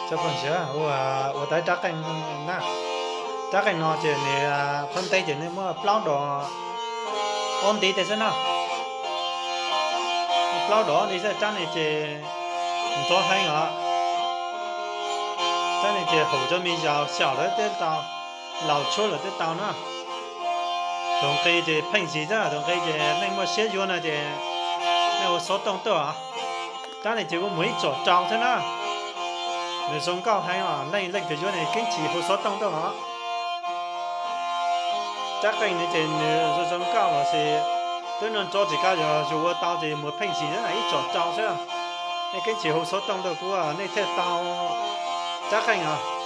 Cov phooj ywg, ua, ua tau rab qeej na. Rab qeej no ces nws, qhov ntej ces nej muab plaub dos ob ntiv tej xwb na. Plaub dos ob ntiv xwb, rab ne ces ntxov heev os. Rab ne ces haum cov me zos xyaum lawm twb tau, laus tshuab lawm twb tau na. Tus nqi ces pheej zis xwb, tus nqi ces nej muaj siab yuav no ces nej hu xov tooj tuaj os. Rab ne ces kuv muag ib tsom rau xwb na. Nws zoo nkauj heev os, leej leej twg yuav ne keeb chim hu xov tooj tuaj os. Rab qeej no ces nws zoo zoo nkauj los sis twb noj ntsoov tsis kav, yog yus ua tau ces muag pheej zis xwb, ib tsom rau xwb. Nej keeb chim hu xov tooj tuaj kuv, nej thiaj tau rab qeej os.